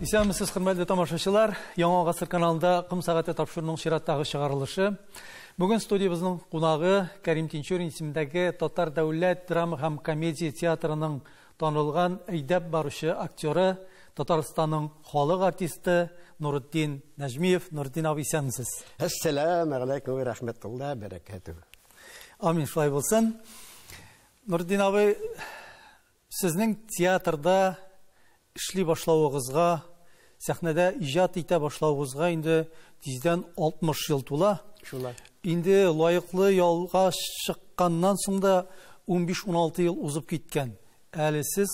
Исәнмесез, хөрмәтле тамашачылар. Яңа гасыр каналында Ком сәгате тапшыруының чираттагы чыгарылышы. Бүген студиябезнең кунагы Кәрим Тинчурин исемендәге Татар дәүләт драма һәм комедия театрының танылган әйдәп баручы актеры, Татарстанның халык артисты Нурутдин Нәҗмиев. Нурутдин абый, исәнмесез. Әссәламү алейкум вә рахмәтуллаһ бәрәкәтүһ. Амин, шулай булсын. Нурутдин абый, сезнең театрда эшли башлавыгызга, сәхнәдә иҗат итә башлавыгызга инде тиздән 60 ел тула. Шулай. Инде лаеклы ялга чыкканнан соң да 15-16 ел узып киткән. Әле сез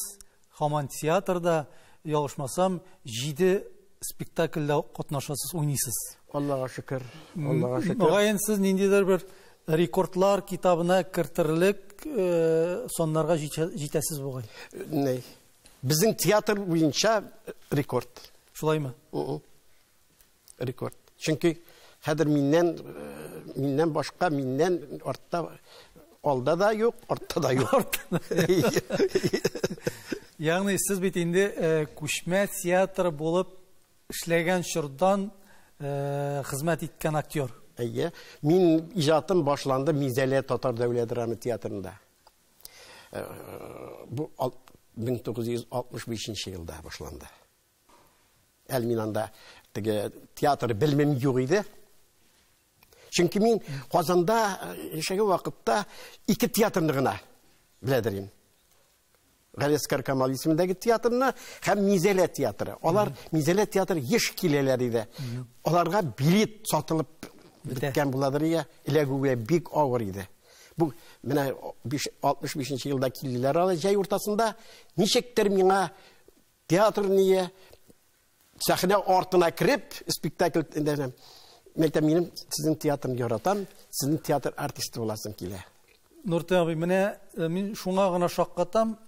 һаман театрда, ялгышмасам, 7 спектакльдә катнашасыз, уйныйсыз. Аллага шөкер. Аллага шөкер. Мөгаен, сез ниндидер бер рекордлар китабына кертерлек саннарга җитәсез бугай. Ни? Безнең театр буенча рекорд. Шулаймы? Рекорд. Чөнки хәзер миннән башка, миннән артта, алда да юк, артта да юк. Ягъни сез бит инде күчмә театр булып эшләгән чордан хезмәт иткән актер. Әйе. Мин иҗатым башланды Минзәлә татар дәүләт драма театрында. Бу 1965 елда башланды. Әле мин анда теге театр белемем юк иде. Чөнки мин Казанда яшәгән вакытта ике театрны гына беләдер идем. Галиәсгар Камал исемендәге театрны һәм Минзәлә театры. Алар Минзәлә театры еш киләләр иде. Аларга билет сатылып беткән буладыр ия, эләгүгә бик авыр иде. Бу менә 65 елда килделәр алар җәй уртасында. Ничектер миңа театр ние сәхнә артына кереп спектакль инде мәйтәм, минем сезнең театрны яратам, сезнең театр артисты буласым килә. Нуртин абый, менә мин шуңа гына шаккатам.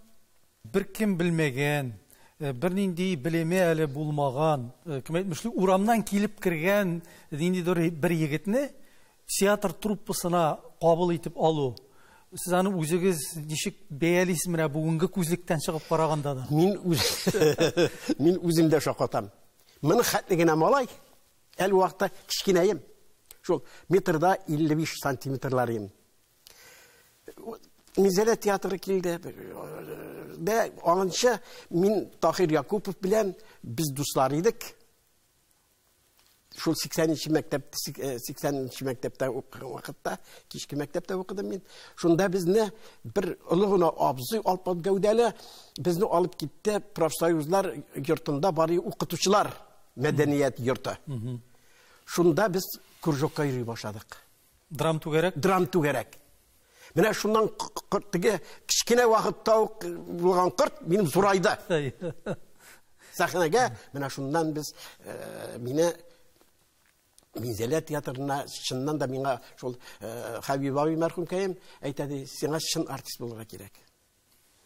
Беркем белмәгән, бернинди белеме әле булмаган, кем әйтмешли, урамнан килеп кергән ниндидер бер егетне театр труппасына кабул итеп алу. Сез аны үзегез ничек бәялисез менә бүгенге күзлектән чыгып караганда да? Мин үзем дә шаккатам. Моны хәтле генә малай, әле вакытта кечкенәем. Шул метрда 55 сантиметрлар идем. Минзәлә театры килде. Дә аңынча мин Таһир Якупов белән без дуслар идек. Шул сиксәненче мәктәп, сиксәненче мәктәптә укыган вакытта, кичке мәктәптә укыдым мин. Шунда безне бер олы гына абзый, алпат гәүдәле, безне алып китте профсоюзлар йортында бары укытучылар мәдәният йорты. Шунда без кружокка йөри башладык. Драм түгәрәк? Драм түгәрәк. Менә шуннан теге кечкенә вакытта ук булган корт минем зурайды. Сәхнәгә менә шуннан без мине Минзәлә театрына чыннан да миңа шул Хәбиб абый мәрхүмкәем әйтә ди, сиңа чын артист булырга кирәк.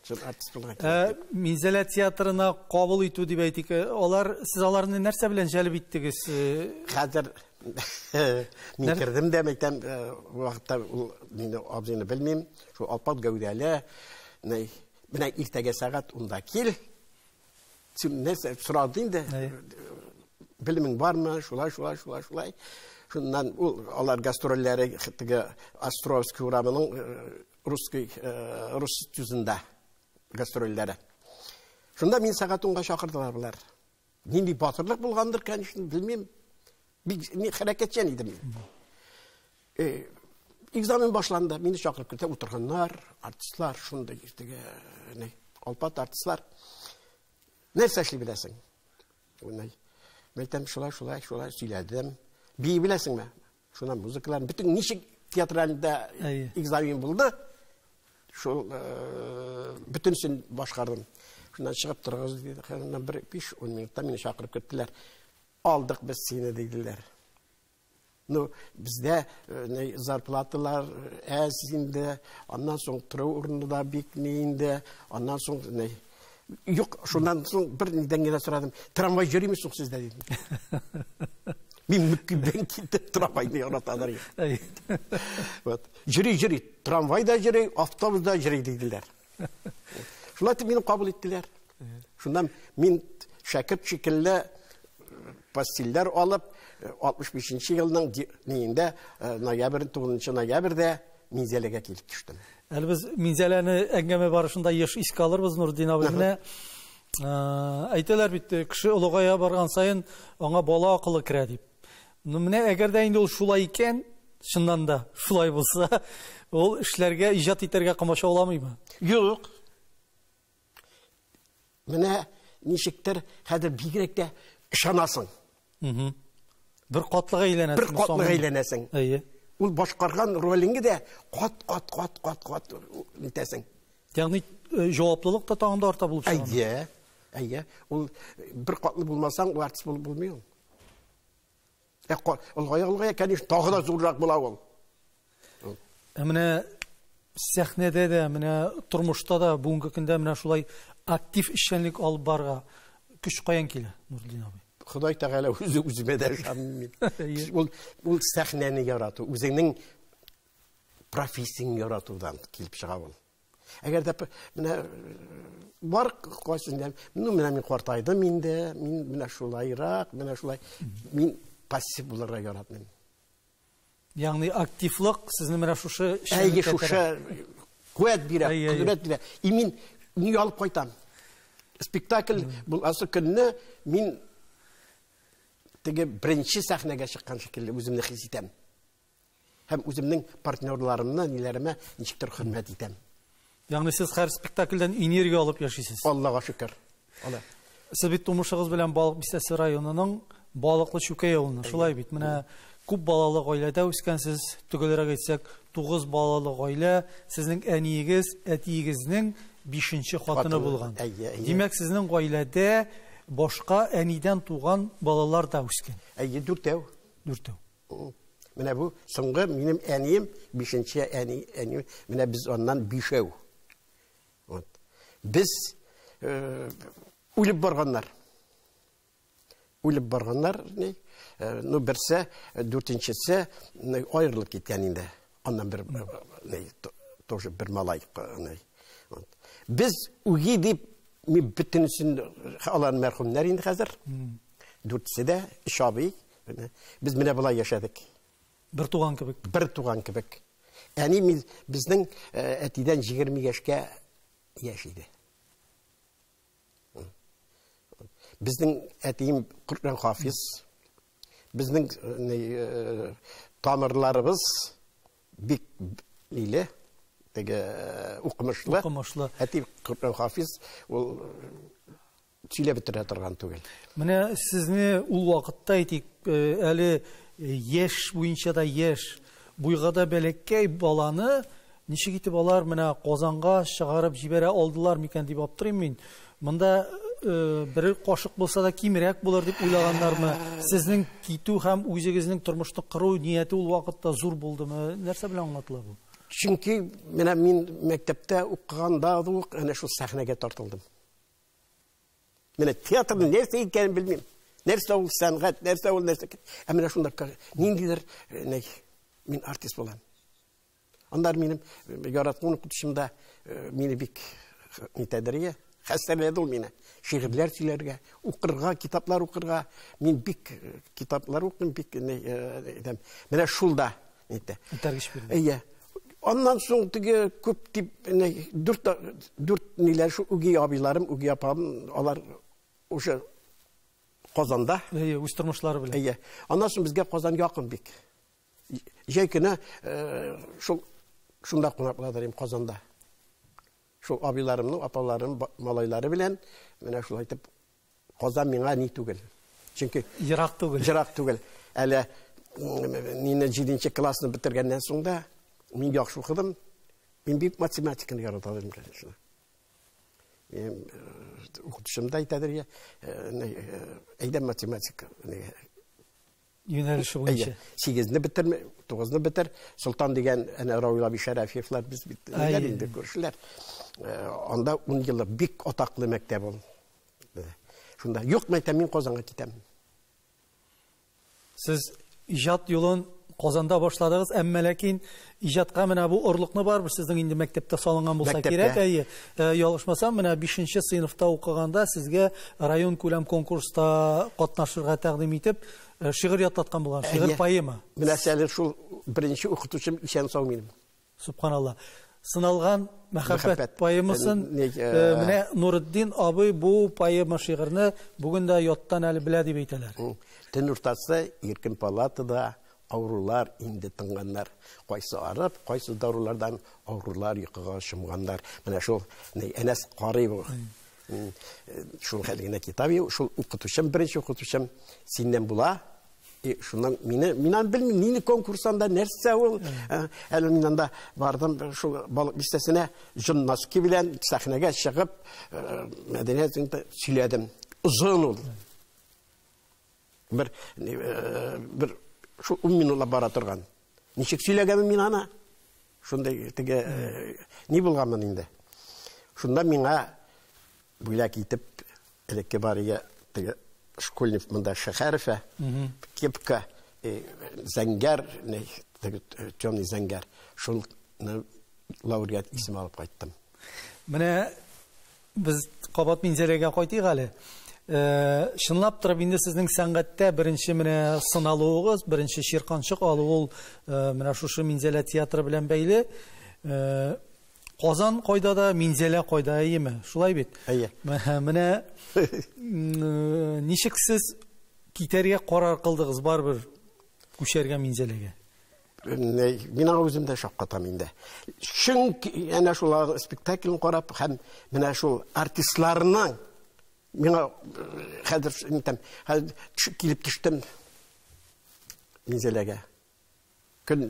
Чын артист булырга кирәк. Минзәлә театрына кабул итү дип әйтик, сез аларны нәрсә белән җәлеп иттегез? Хәзер мин кердем дә, мәйтәм, вакытта ул мине абзыйны белмим, шул алпат гәүдәле, менә иртәгә сәгать унда кил. Син нәрсә сорады инде? Белемең бармы? Шулай, шулай, шулай, шулай. Шуннан ул алар гастрольләре теге Островский урамының русский рус тюзында гастрольләре. Шунда мин сәгать унга чакырдылар болар. Нинди батырлык булгандыр, конечно, белмим. Бик ни хәрәкәтчән идем мин. Экзамен башланды, мине чакырып кертә утырганнар, артистлар, шундый теге, ни, алпат артистлар. Нәрсә эшли беләсең? Уйнай. Мәйтәм, шулай, шулай, шулай сөйләдем. Бии беләсеңме? Шуннан музыкалар, бөтен ничек театральдә экзамен булды, шул бөтенесен башкардым. Шуннан чыгып торыгыз диде. Шуннан бер биш-ун минутта мине чакырып керттеләр. Алдык без сине диделәр. Ну, бездә зарплаталар әз инде, аннан соң тору урыны да бик ни инде, аннан соң ни. Юк, шуннан соң бер нидән генә сорадым. Трамвай йөриме соң сездә дидем. Мин мөкиббән китеп трамвайны яратадыр. Вот. Йөри, йөри, трамвай да йөри, автобус да йөри диделәр. Шулай итеп мине кабул иттеләр. Шуннан мин шәкерт шикелле пастильләр алып, 65 елның ниендә, ноябрь, 9 ноябрьдә Минзәләгә килеп төштем. Әле без Минзәләне әңгәмә барышында еш искә алырбыз, Нуртдин абый. Менә әйтәләр бит, кеше олыгая барган саен аңа бала акылы керә дип. Ну, менә әгәр дә инде ул шулай икән, чыннан да шулай булса, ул эшләргә, иҗат итәргә комачауламыймы? Юк. Менә ничектер хәзер бигрәк тә ышанасың. Бер катлыга әйләнәсең. Бер катлыга әйләнәсең. Әйе. Ул башкарган ролеңне дә кат-кат-кат-кат-кат нитәсең. Ягъни җаваплылык та тагын да арта булып чыга. Әйе. Әйе. Ул бер катлы булмасаң, ул артист булып булмый ул. Олгая-олгая, конечно, тагы да зуррак була ул. Ә менә сәхнәдә дә, менә тормышта да бүгенге көндә менә шулай актив эшчәнлек алып барырга көч каян килә, Нуртдин абый? Ходай Тәгалә үзе үземә дә ышанмыйм мин. Ул сәхнәне ярату, үзеңнең профессияңне яратудан килеп чыга ул. Әгәр дә менә бар кайсында, ну менә мин картайдым инде, мин менә шулайрак, менә шулай, мин пассив булырга яратмыйм. Ягъни активлык сезне менә шушы Әйе, шушы куәт бирә, кодрәт бирә. И мин ни алып кайтам? Спектакль буласы көнне мин теге беренче сәхнәгә чыккан шикелле үземне хис итәм. Һәм үземнең партнерларымны, ниләремә ничектер хөрмәт итәм. Ягъни сез һәр спектакльдән энергия алып яшисез. Аллага шөкер. Алла. Сез бит тумышыгыз белән Балык Бистәсе районының Балыклы Чүкәй авылыннан. Шулай бит. Менә күп балалы гаиләдә үскәнсез, төгәлрәк әйтсәк, 9 балалы гаилә. Сезнең әниегез, әтиегезнең 5-нче хатыны булган. Димәк, сезнең гаиләдә башка әнидән туган балалар да үскән. Әйе, дүртәү. Дүртәү. Менә бу соңгы минем әнием, 5-нче әни, әни, менә без аннан бишәү. Вот. Без үлеп барганнар. Үлеп барганнар, ни? Ну, берсе, дүртенчесе аерылып киткән инде. Аннан бер, ни, тоже бер малай, ни. Вот. Без үги дип, мин бөтенесен, алар мәрхүмнәр инде хәзер. Дүртесе дә, өч абый. Без менә болай яшәдек. Бер туган кебек. Бер туган кебек. Әни безнең әтидән 20 яшькә яшь иде. Безнең әтием Коръән хафиз. Безнең тамырларыбыз бик ниле, теге укымышлы. Укымышлы. Әти Коръән хафиз, ул сөйләп бетерә торган түгел. Менә сезне ул вакытта әйтик, әле яшь буенча да яшь, буйга да бәләкәй баланы ничек итеп алар менә Казанга чыгарып җибәрә алдылар микән дип аптырыйм мин. Монда бер кашык булса да кимрәк булыр дип уйлаганнармы? Сезнең китү һәм үзегезнең тормышны кору нияте ул вакытта зур булдымы? Нәрсә белән аңлатыла бу? Чөнки менә мин мәктәптә укыганда ук әнә шул сәхнәгә тартылдым. Менә театрның нәрсә икәнен белмим. Нәрсә ул сәнгать, нәрсә ул нәрсә. Ә менә шунда ниндидер, мин артист булам. Аннары минем яраткан укытучым да мине бик нитәдер, хәстәрләде ул мине. Шигырьләр сөйләргә, укырга, китаплар укырга. Мин бик китаплар укыйм, бик әйтәм. Менә шул да нитә. Этәргеч бирде. Әйе. Аннан соң теге күп дип, дүрт ниләр шу үги абыйларым, үги апам, алар уже Казанда. Әйе, үз тормышлары белән. Әйе. Аннан соң безгә Казан якын бик. Җәй көне шул шунда кунак була идем Казанда. Шул абыйларымның, апаларым, малайлары белән менә шулай итеп Казан миңа ни түгел. Чөнки ерак түгел. Ерак түгел. Әле мине 7 классны бетергәннән соң да мин яхшы укыдым. Мин бик математиканы ярата идем, конечно. Мин укытучым да әйтәдер, әйдә математика юнәлеше буенча. 8-не бетер, 9-ны бетер. Солтан дигән әнә Равил абый Шәрәфиевлар без бит инде күршеләр. Анда 10 еллык бик атаклы мәктәп ул. Шунда юк мәктәп, мин Казанга китәм. Сез иҗат юлын Казанда башладыгыз, әмма ләкин иҗатка менә бу орлыкны барыбер сезнең инде мәктәптә салынган булса кирәк, әйе. Ялгышмасам, менә 5нче сыйныфта укыганда сезгә район күләм конкурста катнашырга тәкъдим итеп, шигырь ятлаткан булган, шигырь поэма. Менә әле шул беренче укытучым исән сау минем. Субханалла. Сыналган мәхәббәт поэмасын менә Нуретдин абый бу поэма шигырьне бүген дә яттан әле белә дип әйтәләр. Төн уртасы иркен палатада авырулар инде тынганнар. Кайсы арып, кайсы дарулардан авырулар йокыга чумганнар. Менә шул Әнәс карый бу. Шул хәл генә китап, шул укытучым, беренче укытучым синнән була. И шуннан мине, мин аны белмим, нинди конкурсанда, нәрсә ул. Әле мин анда бардым, шул балык бистәсенә Җон Носки белән сәхнәгә чыгып, мәдәният йортында сөйләдем. Озын ул. Бер, бер шул 10 минутлап бара торган. Ничек сөйләгәнмен мин аны? Шундай теге ни булганмын инде. Шунда миңа бүләк итеп элекке бария теге школьник монда Шәһәрова, кепка, зәңгәр, теге темный зәңгәр. Шул лауреат исеме алып кайттым. Менә без кабат Минзәләгә кайтыйк әле. Чынлап торып инде сезнең сәнгатьтә беренче менә сыналуыгыз, беренче чирканчык алу ул менә шушы Минзәлә театры белән бәйле. Казан кайда да, Минзәлә кайда, әйеме? Шулай бит? Әйе. Менә ничек сез китәргә карар кылдыгыз барыбер күчәргә Минзәләгә? Мин аңа үзем дә шаккатам инде. Чөнки әнә шул спектакльне карап һәм менә шул артистларның миңа хәзер әйтәм, хәзер килеп төштем Минзәләгә. Көн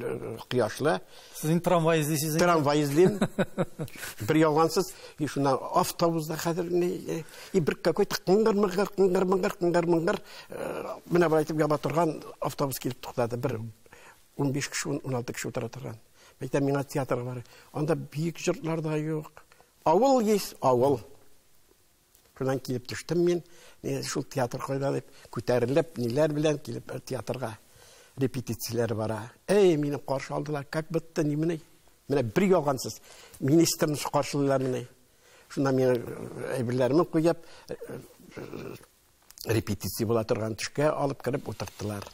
кояшлы. Сез инде трамвай эзлисез. Трамвай эзлим. Бер ялгансыз. И шуннан автобуста хәзер ни, и бер какой-то кыңгыр-мыңгыр, кыңгыр-мыңгыр, кыңгыр-мыңгыр, менә болай итеп яба торган автобус килеп туктады. Бер 15 кеше, 16 кеше утыра торган. Әйтәм, миңа театрга бар. Анда бөек җырлар да юк. Авыл есть, авыл. Шуннан килеп төштем мин, шул театр кайда дип, күтәрелеп, ниләр белән килеп театрга репетицияләр бара. Эй, мине каршы алдылар, как будто нимени. Менә бер ялгансыз, министрны каршылыйлар мине. Шуннан мин әйберләремне куеп, репетиция була торган төшкә алып кереп утырттылар.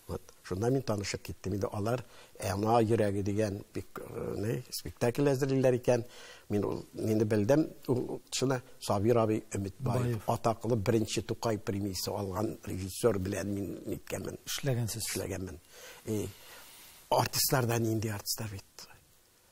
Вот. Шунда мин танышып киттем. Инде алар Ана йөрәге дигән бик не спектакль әзерлиләр икән. Мин ул инде белдем, ул шуны Сабир абый Өметбаев атаклы беренче Тукай премиясе алган режиссер белән мин ниткәнмен. Эшләгәнсез. Эшләгәнмен. Артистлар да нинди артистлар бит.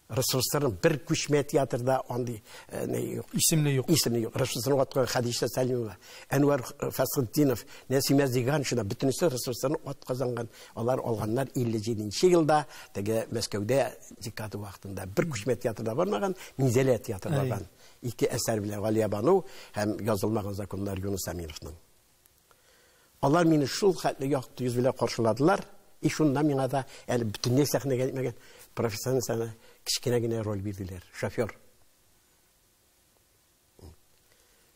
РСФСРның бер күчмә театрда андый не юк. Исемле юк. Исемле юк. РСФСРның аткан Хәдичә Сәлимова, Әнвәр Фәсхетдинов, Нәсимә Зиганшина бөтенесе РСФСРның ат казанган. Алар алганнар 57 елда теге Мәскәүдә декада вакытында бер күчмә театрда бармаган, Минзәлә театры барган. Ике әсәр белән Галия Бану һәм Язылмаган законнар Юныс Әминовның. Алар мине шул хәтле якты йөз белән каршыладылар. И шунда миңа да әле бөтенләй сәхнәгә әйтмәгән профессиональ сәхнә кечкенә генә роль бирделәр. Шофер.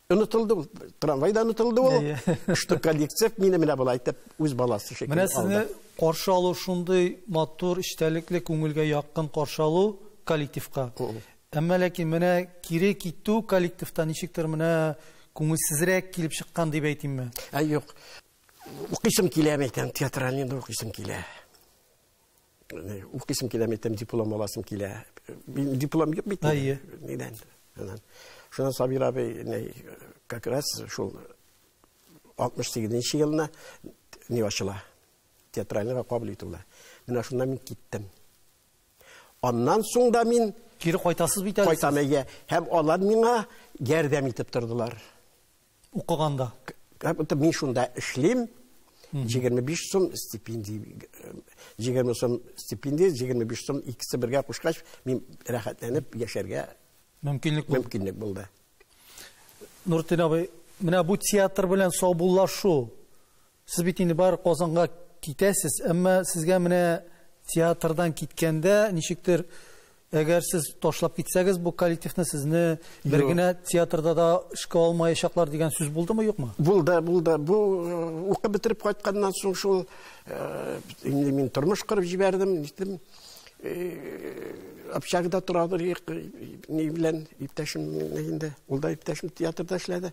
Онытылды ул, трамвайда онытылды ул. Что коллектив мине менә болай итеп үз баласы шикелле. Менә сезне каршы алу шундый матур, эчтәлекле, күңелгә якын каршы алу коллективка. Әмма ләкин менә кире китү коллективта ничектер менә күңелсезрәк килеп чыккан дип әйтимме? Ә юк. Укыйсым килә, әйтәм, театральныйда укыйсым килә. Укыйсым килә, әйтәм, диплом аласым килә. Диплом юк бит. Әйе. Нидән? Шуннан Сабир абый как раз шул 68 елына ни ачыла. Театральныйга кабул итүләр. Менә шуннан мин киттем. Аннан соң да мин кире кайтасыз бит әле. Кайтам, әйе. Һәм алар миңа ярдәм итеп тордылар. Укыганда. Мин шунда эшлим. 25 сум стипендия, 20 сум стипендия, 25 сум икесе бергә кушкач, мин рәхәтләнеп яшәргә мөмкинлек булды. Нуретдин абый, менә бу театр белән саубуллашу. Сез бит инде бар Казанга китәсез, әмма сезгә менә театрдан киткәндә ничектер Әгәр сез ташлап китсәгез, бу коллективны сезне бер генә театрда да эшкә алмаячаклар дигән сүз булдымы, юкмы? Булды, булды. Бу укып бетереп кайтканнан соң шул инде мин тормыш корып җибәрдем, ниттем. Общагда торадыр ни белән иптәшем инде. Ул да иптәшем театрда эшләде.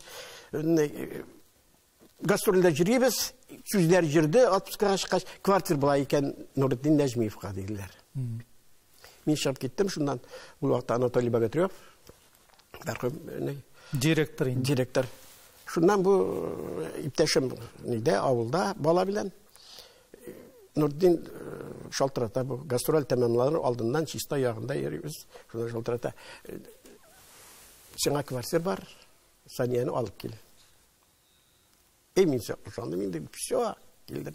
Гастрольдә йөрибез, сүзләр йөрде, отпускага чыккач, квартир була икән Нуретдин Нәҗмиевка диделәр. Мин чыгып киттем, шуннан ул вакытта Анатолий Богатырев, директор инде. Директор. Шуннан бу иптәшем нидә, авылда бала белән Нуртдин шалтырата, бу гастроль тәмамланыр алдыннан чиста ягында йөрибез. Шуннан шалтырата. Сиңа квартира бар, Санияне алып кил. И мин ышандым инде, все, килдем.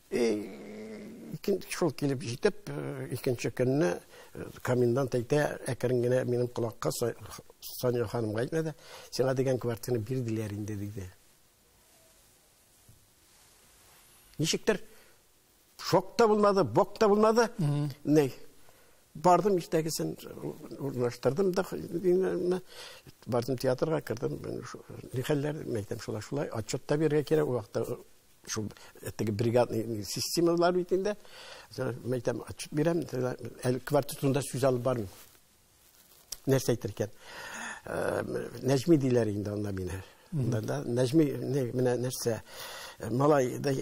И шул килеп җитеп, икенче көнне комендант әйтә, әкрен генә минем колакка Сания ханымга әйтмәде, сиңа дигән квартираны бирделәр инде, диде. Ничектер шок та булмады, бок та булмады. Ни? Бардым иртәгесен урнаштырдым да, бардым театрга кердем. Ни хәлләр, мәйтәм, шулай шулай, отчет та бирергә кирәк, ул вакытта шул теге бригадный системалар бит инде. Мәйтәм, отчет бирәм, әле квартира турында сүз алып бармыйм. Нәрсә әйтер икән? Нәҗми диләр инде анда мине. Да, Нәҗми, менә нәрсә, малай, да,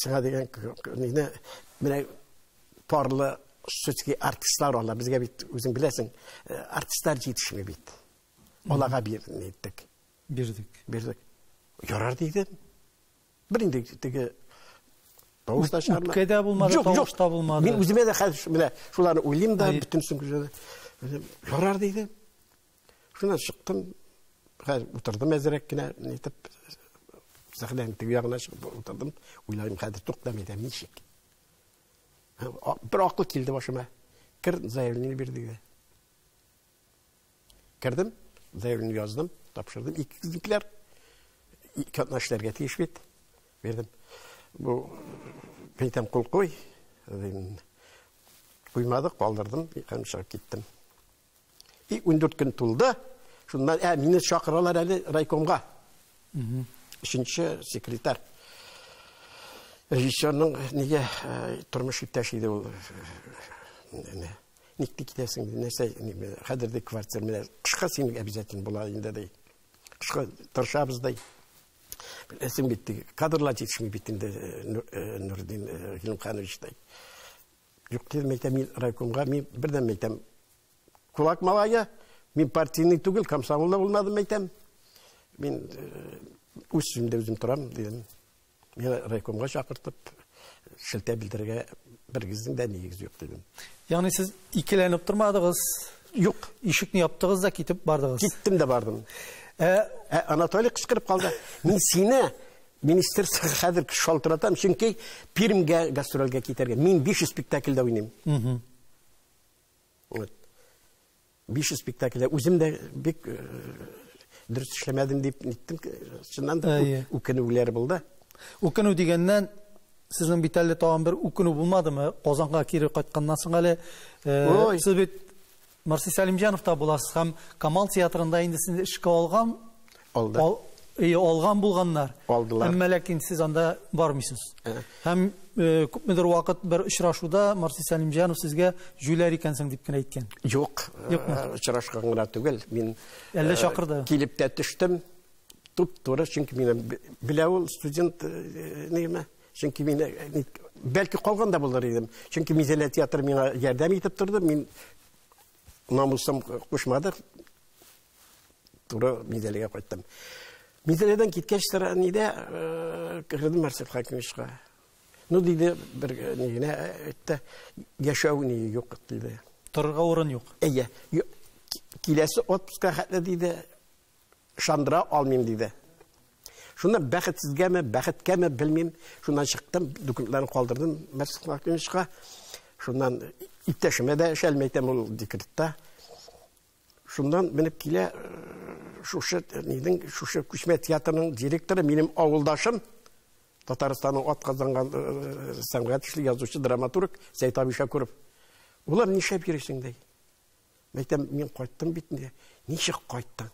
сиңа дигән мине, менә парлы все-таки артистлар ала. Безгә бит, үзең беләсең, артистлар җитешми бит. Аларга бирдек. Бирдек. Бирдек. Ярар дидем. Бер инде теге тавыш та чыгарма. Үпкә дә булмады, тавыш та булмады. Мин үземә дә хәзер менә шуларны уйлыйм да, бөтенесен күзәтәм. Ярар дидем. Шуннан чыктым. Хәзер утырдым әзрәк кенә, нитеп сәхнәнең теге ягына чыгып утырдым. Уйлыйм, хәзер туктам әйтәм, ничек? Бер акыл килде башыма. Кер, заявление бир диде. Кердем, заявление яздым, тапшырдым. Ике кызникеләр ике атна эшләргә тиеш бит. Бирдем. Бу әйтәм, кул куй. Куймады, калдырдым, һәм чыгып киттем. И 14 көн тулды. Шуннан, мине чакыралар әле райкомга. Өченче секретарь. Режиссерның нигә тормыш иптәше иде ул. Ник китәсең, нәрсә, хәзер дә квартира менә кышка синең обязательно була инде ди. Кышка тырышабыз ди. Беләсең бит, кадрлар җитешми бит инде Нурдин Гыйлемханович ди. Юк дидем, әйтәм, мин райкомга, мин бердән әйтәм, кулак малае, мин партийный түгел, комсомолда булмадым, әйтәм. Мин үз сүземдә үзем торам, дидем. Мин райкомга чакыртып, шелтә белдерергә бергезнең дә нигез юк, дидем. Ягъни сез икеләнеп тормадыгыз? Юк. Ишекне яптыгыз да китеп бардыгыз. Киттем дә бардым. Анатолий кычкырып калды. Мин сине министр хәзер шалтыратам, чөнки Пермьгә гастрольгә китәргә. Мин 500 спектакльдә уйныйм. Вот. 500 спектакльдә үзем дә бик дөрес эшләмәдем дип ниттем. Чыннан да үкенүләр булды. Үкенү дигәннән, сезнең бит әле тагын бер үкенү булмадымы? Казанга кире кайтканнан соң әле сез бит Марсель Сәлимҗановта буласыз һәм Камал театрында инде сезне эшкә алган, алган булганнар. Алдылар. Әмма ләкин сез анда бармыйсыз. Һәм күпмедер вакыт бер очрашуда Марсель Сәлимҗанов сезгә җүләр икәнсең дип кенә әйткән. Юк, очрашкан гына түгел. Мин әллә чакырды. Килеп тә төштем. Туп-туры, чөнки мине белә ул студент ниме? Чөнки мине бәлки калган да булыр идем. Чөнки Мизәлә театры миңа ярдәм итеп торды. Мин намусым кушмады. Туры Мизәләгә кайттым. Мизәләдән киткәч, сыра нидә кердем Марсель Хакимовичка. Ну, диде, бер ни генә әйтте, яшәү ни юк, диде. Торырга урын юк. Әйе. Киләсе отпуска хәтле, диде, ышандыра алмыйм, диде. Шуннан бәхетсезгәме, бәхеткәме белмим. Шуннан чыктым, документларны калдырдым Марсель Хакимовичка. Шуннан иптәшемә дә эшләмәй әйтәм ул декретта. Шуннан менеп килә шушы нидең, шушы күчмә театрының директоры минем авылдашым, Татарстанның ат казанган сәнгать эшле язучы, драматург Сәйт абый Шакуров. Улым, нишләп йөрисең, ди? Әйтәм, мин кайттым бит инде. Ничек кайттың?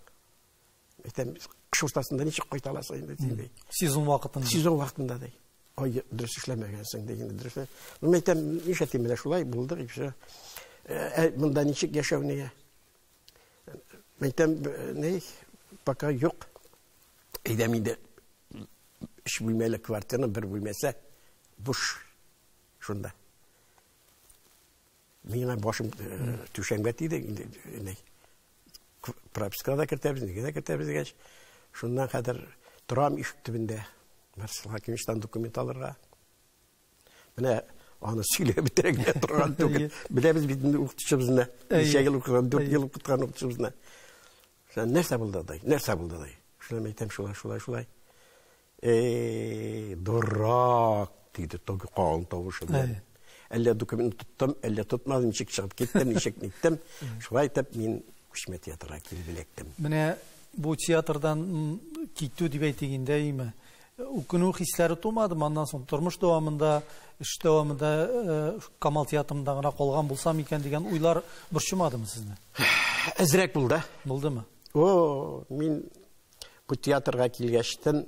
Әйтәм, кыш уртасында ничек кайта аласың инде син, ди. Сезон вакытында. Сезон вакытында, ди. Ай, дөрес эшләмәгәнсең, ди, инде дөрес. Ну, мин әйтәм, нишләтим менә шулай булды, и все. Монда ничек яшәү нигә? Мин әйтәм, ни, пока юк. Әйдәм инде 3 бүлмәле квартираның бер бүлмәсе буш шунда. Миңа башым түшәмгә тиде, инде пропискага да кертәбез, нигә дә кертәбез дигәч, шуннан хәзер торам ишек төбендә. Марсел Хакимовичтан документ алырга. Менә аны сөйләп бетерергә торган түгел. Беләбез бит инде укытучыбызны. Ничә ел укыган, 4 ел укыткан укытучыбызны. Шуннан нәрсә булды дай? Нәрсә булды дай? Шуннан әйтәм, шулай, шулай, шулай. Эй, дурак, диде теге калын тавышы белән. Әллә документ тоттым, әллә тотмадым, ничек чыгып киттем, ничек ниттем. Шулай итеп мин күчмә театрга килеп эләктем. Менә бу театрдан китү дип әйтик инде, әйеме? Үкенү хисләре тумадымы? Аннан соң тормыш дәвамында, эш дәвамында Камал театрында гына калган булсам икән дигән уйлар борчымадымы сезне? Әзрәк булды. Булдымы? О, мин бу театрга килгәчтен,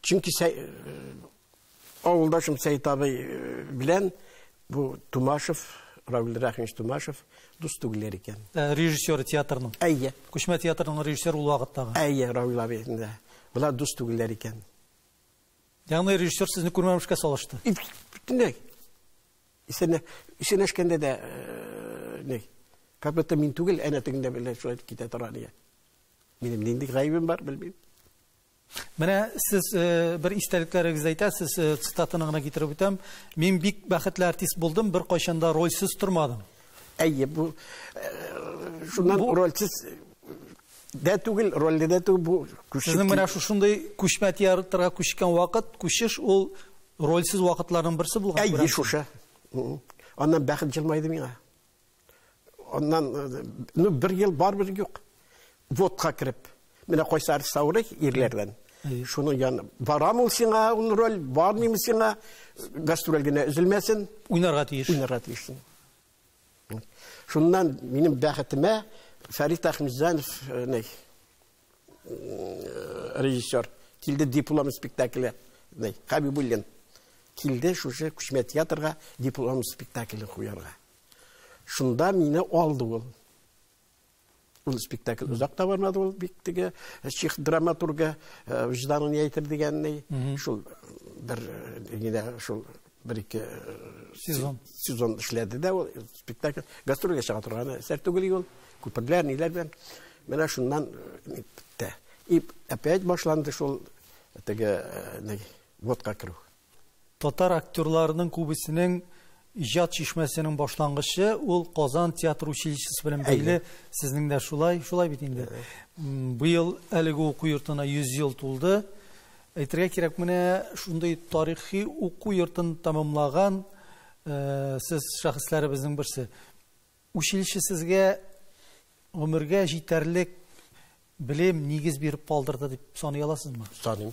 чөнки авылдашым Сәет абый белән бу Тумашев, Равил Рәхимович Тумашев дус түгелләр икән. Режиссер театрның. Әйе. Күчмә театрның режиссеры ул вакыттагы. Әйе, Равил абый инде. Булар дус түгелләр икән. Ягъни режиссер сезне күрмәмешкә салышты. Бөтенләй. Исәнләшкәндә дә, ни, как будто мин түгел, әнә тегендә белән шулай китә тора дигән. Минем нинди гаебем бар, белмим. Менә сез бер истәлекләрегезне әйтәсез, цитатаны гына китереп үтәм. Мин бик бәхетле артист булдым, бер кайчан да рольсез тормадым. Әйе, бу шуннан рольсез дә түгел, рольле дә түгел, бу күчеп Сезнең менә шушындый күчмә театрга күчкән вакыт, күчеш ул рольсез вакытларның берсе булган, Әйе, күрәсең. шушы. Аннан бәхет җылмайды миңа. Аннан, ну, бер ел барыбер юк. Водка кереп. Менә кайсы артист авырый ирләрдән. Шуның яны барам ул сиңа, ул роль, бармыйм сиңа, гастроль генә өзелмәсен. Уйнарга тиеш. Уйнарга тиешсең. Шуннан минем бәхетемә Фәрит Әхмәтҗанов, ни, режиссер, килде диплом спектакле, ни, Хабибуллин килде шушы күчмә театрга диплом спектаклен куярга. Шунда мине алды ул. Ул спектакль озак та бармады, ул бик теге чех драматургы, вөҗданын әйтер дигәнне, шул бер, генә шул бер ике сезон. Сезон эшләде дә ул спектакль. Гастрольгә чыга торган әсәр түгел ул, күперләр, ниләр белән. Менә шуннан бетте. И опять башланды шул теге, ни, водка керү. Татар актерларының күбесенең иҗат чишмәсенең башлангычы ул Казан театр училищесы белән бәйле. Сезнең дә шулай, шулай бит инде. Быел әлеге уку йортына 100 ел тулды. Әйтергә кирәк, менә шундый тарихи уку йортын тәмамлаган, сез шәхесләребезнең берсе. Училище сезгә гомергә җитәрлек белем, нигез биреп калдырды дип саный аласызмы? Саныйм.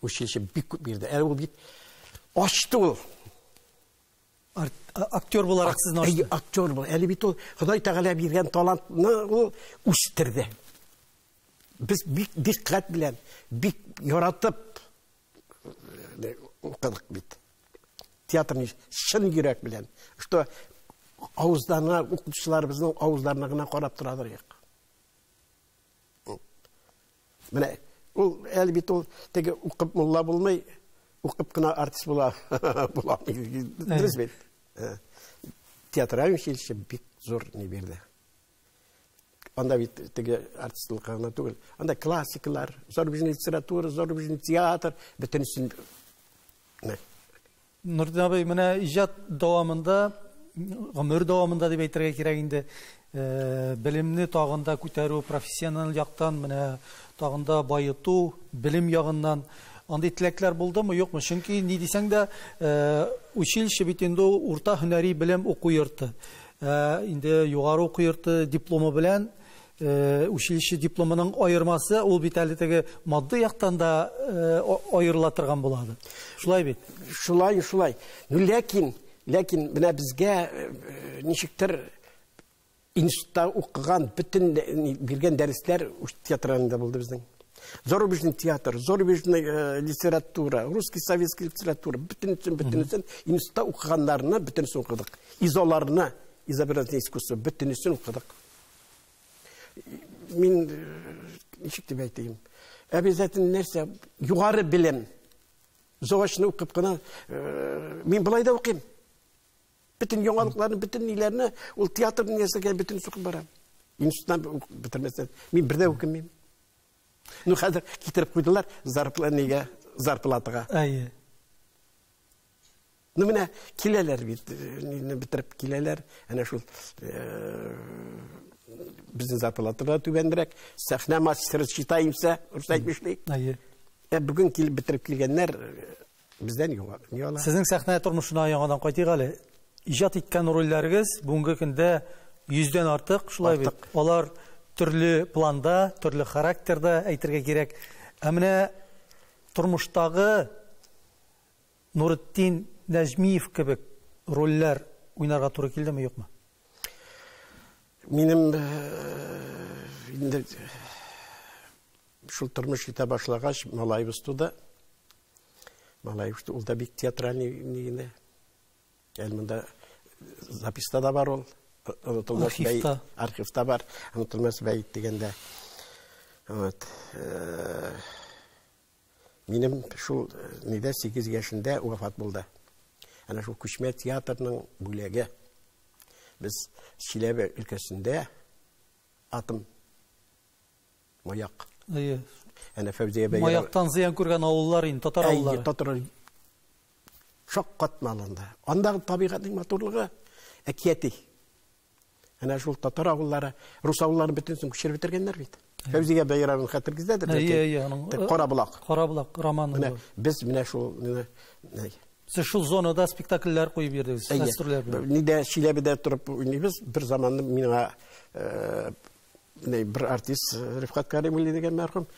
Училище бик күп бирде. Әле ул бит ачты ул. Актер буларак сезне ачты. Әйе, актер бул. Әле бит ул Ходай Тәгалә биргән талантны ул үстерде. Без бик диккать белән, бик яратып укыдык бит. Театрны чын йөрәк белән. Что авызларына, укытучыларыбызның авызларына гына карап торадыр юк. Менә ул әле бит ул теге укып мулла булмый, укып кына артист була, була. Дөрес бит. Театраль училище бик зур ни бирде. Анда бит теге артистлыкка гына түгел. Анда классикалар, зарубежный литература, зарубежный театр, бөтенесен. Нуртдин абый, менә иҗат дәвамында, гомер дәвамында дип әйтергә кирәк инде, белемне тагын да күтәрү, профессиональ яктан менә тагын да баету, белем ягыннан андый теләкләр булдымы, юкмы? Чөнки ни дисәң дә, училище бит инде ул урта һөнәри белем уку йорты. Инде югары уку йорты дипломы белән, училище дипломының аермасы ул бит әле теге матди яктан да, аерыла торган булады. Шулай бит? Шулай, шулай. Ну, ләкин Ләкин менә безгә ничектер институтта укыган бөтен биргән дәресләр театрында булды безнең. Зарубежный театр, зарубежная литература, русский советский литература, бөтенесен институтта укыганнарны бөтенесен укыдык. Изоларны, изобразительное искусство, бөтенесен укыдык. Мин ничек дип әйтәем? Обязательно нәрсә, югары белем. Заочно укып кына, мин болай да укыйм. Бөтен яңалыкларны, бөтен ниләрне, ул театр нәрсәгә бөтен укып барам. Институттан бетермәсәм, мин бер дә укымыйм. Ну, хәзер китереп куйдылар зарплатага, зарплатага. Әйе. Ну, менә киләләр бит, бетереп киләләр. Әнә шул безнең зарплатада түбәнрәк, сәхнә мастеры считаемся, рус әйтмешли. Әйе. Ә бүген килеп бетереп килгәннәр бездән юк. Сезнең сәхнә тормышына яңадан кайтыйк әле. Иҗат иткән рольләрегез бүгенге көндә 100дән артык, шулай бит. Алар төрле планда, төрле характерда әйтергә кирәк. Ә менә тормыштагы Нуретдин Нәҗмиев кебек рольләр уйнарга туры килдеме, юкмы? Минем инде шул тормыш итә башлагач, малаебыз туды. Малаебыз ул да бик театральный генә. Әле монда записта да бар ул. Онытылмас бәет. Архивта бар. Онытылмас бәет дигәндә. Вот. Минем шул нидә 8 яшендә вафат булды. Әнә шул күчмә театрның бүләге. Без Чиләбе өлкәсендә атом маяк. Әйе. Әнә Фәүзия бәйрәм. Маяктан зыян күргән авыллар инде, татар авыллары. Әйе, татар. Шаккатмалы анда. Андагы табигатьнең матурлыгы әкияти. Әнә шул татар авыллары, рус авылларын бөтенесен күчереп бетергәннәр бит. Фәүзия Бәйрәмовна хәтергездәдер. Әйе, әйе, аның Карабулак. Карабулак романы. Менә без менә шул Сез шул зонада спектакльләр куеп йөрдегез, гастрольләр белән. Нидә Чиләбедә торып уйныйбыз. Бер заманны миңа бер артист Рифкат Каримуллин дигән мәрхүм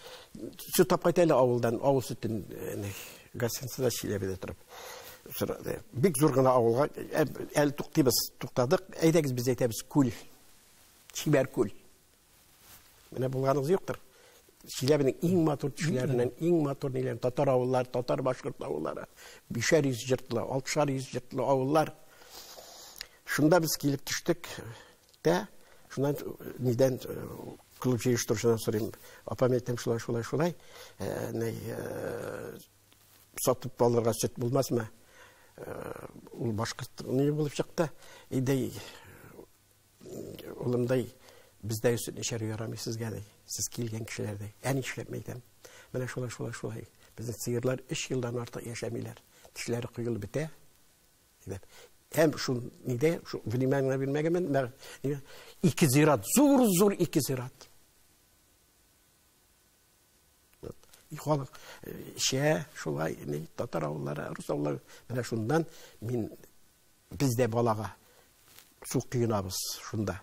сөт тапкан әле авылдан, авыл сөтен гостиницада Чиләбедә торып. Бик зур гына авылга әле туктыйбыз, туктадык. Әйдәгез без әйтәбез күл. Чибәр күл. Менә булганыгыз юктыр. Чиләбенең иң матур төшләреннән, иң матур ниләр, татар авыллары, татар башкорт авыллары, 500 йортлы, 600 йортлы авыллар. Шунда без килеп төштек тә, шуннан нидән клуб җыештыручыдан сорыйм. Апам әйтәм, шулай, шулай, шулай. Сатып алырга сөт булмасмы? Ул башкорт ни булып чыкты. Идей улымдай бездә сөт эчәргә ярамый сезгә ди. Сез килгән кешеләр ди. Ә нишләп әйтәм? Менә шулай, шулай, шулай. Безнең сыерлар 3 елдан артык яшәмиләр. Тешләре коелып бетә. Һәм шул нидә, шул внимание бирмәгәнмен, ике зират, зур-зур ике зират. Халык эчә, шулай, татар авыллары, рус авыллары. Менә шуннан мин без дә балага су коенабыз шунда.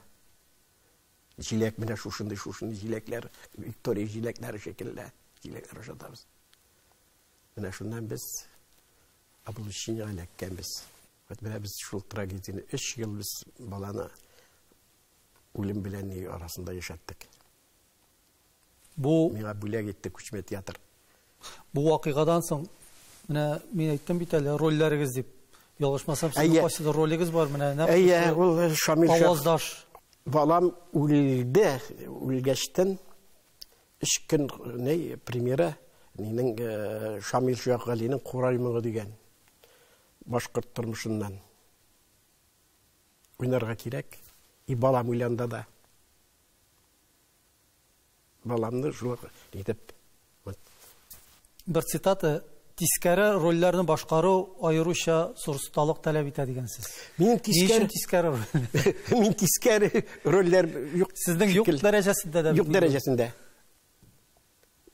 Җиләк менә шушындый, шушындый җиләкләр, Виктория җиләкләре шикелле җиләкләр ашатабыз. Менә шуннан без облучениега эләккәнбез. Менә без шул трагедияне 3 ел без баланы үлем белән ни арасында яшәттек. Бу миңа бүләк итте күчмә театр. Бу вакыйгадан соң менә мин әйттем бит әле рольләрегез дип. Ялгышмасам, сезнең кайсыдыр ролегез бар менә нәкъ. Әйе, ул Шамил Аваздаш. Балам үлде, үлгәчтен 3 көн ни премьера нинең Шамил Шәйхгалинең Курай моңы дигән башкорт тормышыннан уйнарга кирәк. И балам уйланды да. Баламны шулай итеп. Бер цитата: тискәре рольләрне башкару аеруча зур осталык таләп итә дигәнсез. Мин тискәре тискәре роль. Мин тискәре рольләр юк. Сезнең юк дәрәҗәсендә дә. Юк дәрәҗәсендә.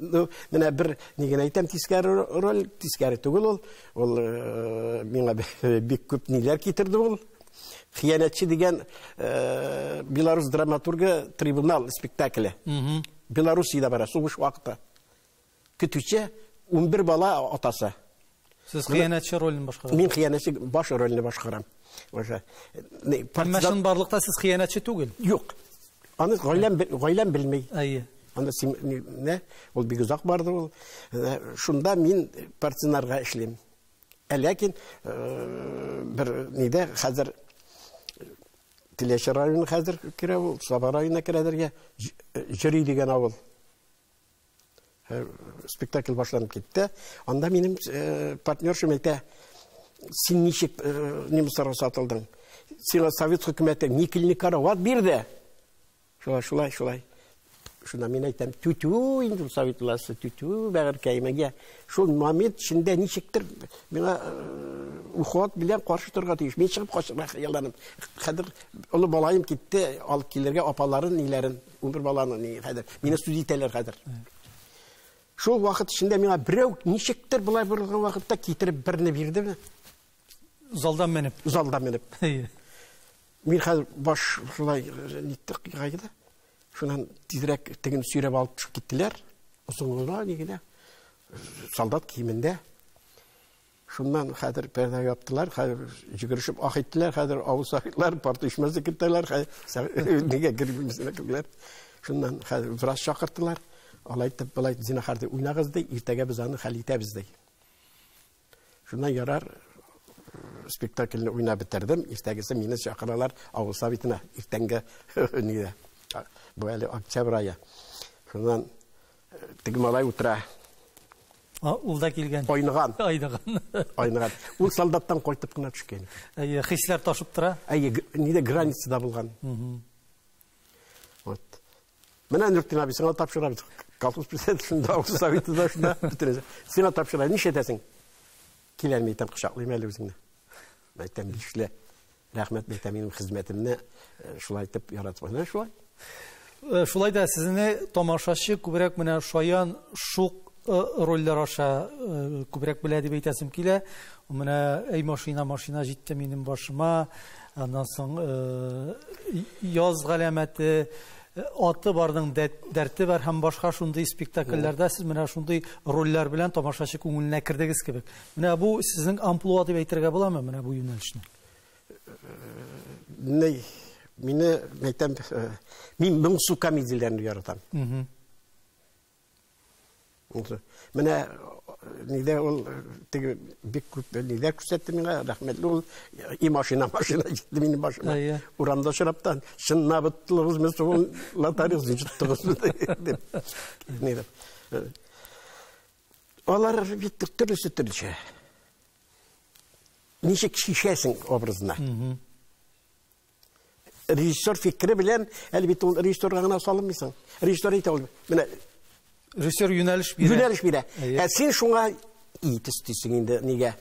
Ну, менә бер ни генә әйтәм, тискәре роль, тискәре түгел ул. Ул миңа бик күп ниләр китерде ул. Хыянәтче дигән белорус драматургы Трибунал спектакле. Белоруссиядә бара, сугыш вакыты. Көтүче 11 бала атасы. Сез хыянәтче ролен башкарасыз. Мин хыянәтче баш рольне башкарам. Уже. Әмма чынбарлыкта сез хыянәтче түгел. Юк. Аны гаиләм белми. Әйе. Анда не, ул бик озак барды ул. Шунда мин партизаннарга эшлим. Ләкин бер нидә хәзер Теләче районы хәзер керә ул, Саба районына керәдергә, Җөри дигән авыл. Спектакль башланып китте. Анда минем партнершым әйтә, син ничек немецларга сатылдың? Сиңа совет хөкүмәте никельный карават бирде. Шулай, шулай, шулай. Шунда мин әйтәм, тютю инде совет власте, тютю бәгырькәемә. Шул момент эчендә ничектер миңа уход белән каршы торырга тиеш. Мин чыгып качырга хыялланам. Хәзер олы балаем китте, алып килергә апаларын, ниләрен, 11 баланы ни хәзер. Мине сүз итәләр хәзер. Шул вакыт эчендә миңа берәү ничектер болай борылган вакытта китереп берне бирдеме? Залдан менеп. Залдан менеп. Мин хәзер баш шулай нитте кыйгайды. Шуннан тизрәк тегене сөйрәп алып төшеп киттеләр. Озын гына, ни генә. Солдат киемендә. Шуннан хәзер пәрдә яптылар, хәзер йөгерешеп ах иттеләр, хәзер авыл сахитлар, парт оешмасы кертәләр, хәзер нигә кермисенә керделәр. Шуннан хәзер врач чакырттылар. Алай итеп, болай зинһар дип уйнагыз ди, иртәгә без аны хәл итәбез ди. Шуннан ярар спектакльне уйнап бетердем. Иртәгесе мине чакыралар авыл советына, иртәнге нигә. Бу әле октябрь ае. Шуннан теге малай утыра. Ул да килгән. Айныган. Айныган. Айныган. Ул солдаттан кайтып кына төшкән. Әйе, хисләр ташып тора. Әйе, нидә границада булган. Вот. Менә Нуртдин абый сиңа тапшырабыз. Колхоз председателе шунда, авыл советы да шунда, бөтенесе. Сиңа тапшыра, нишләтәсең? Киләм, әйтәм, кочаклыйм әле үзеңне. Әйтәм, нишлә? Рәхмәт, әйтәм, минем хезмәтемне шулай итеп яратып. Менә шулай. Шулай да сезне тамашачы күбрәк менә шаян, шук рольләр аша күбрәк белә дип әйтәсем килә. Менә әй машина, машина җитте минем башыма. Аннан соң яз галәмәте, аты барның дәрте бар һәм башка шундый спектакльләрдә сез менә шундый рольләр белән тамашачы күңеленә кердегез кебек. Менә бу сезнең амплуа дип әйтергә буламы менә бу юнәлешне? Ни, мине әйтәм, мин моңсу комедияләрне яратам. Менә нидә ул теге бик күп нидә күрсәтте миңа, рәхмәтле ул, и машина, машина җитте минем башыма. Урамда очрап та, чынлап тоттыгызмы, соң лотариясын тоттыгызмы дип. Нидә. Алар бит төрлесе төрлечә. Ничек шишәсең образына? Режиссер фикере белән, әле бит ул режиссерга гына салынмыйсың. Режиссер әйтә ул, менә режиссер юнәлеш бирә. Юнәлеш бирә. Ә син шуңа ит өстисең инде нигә?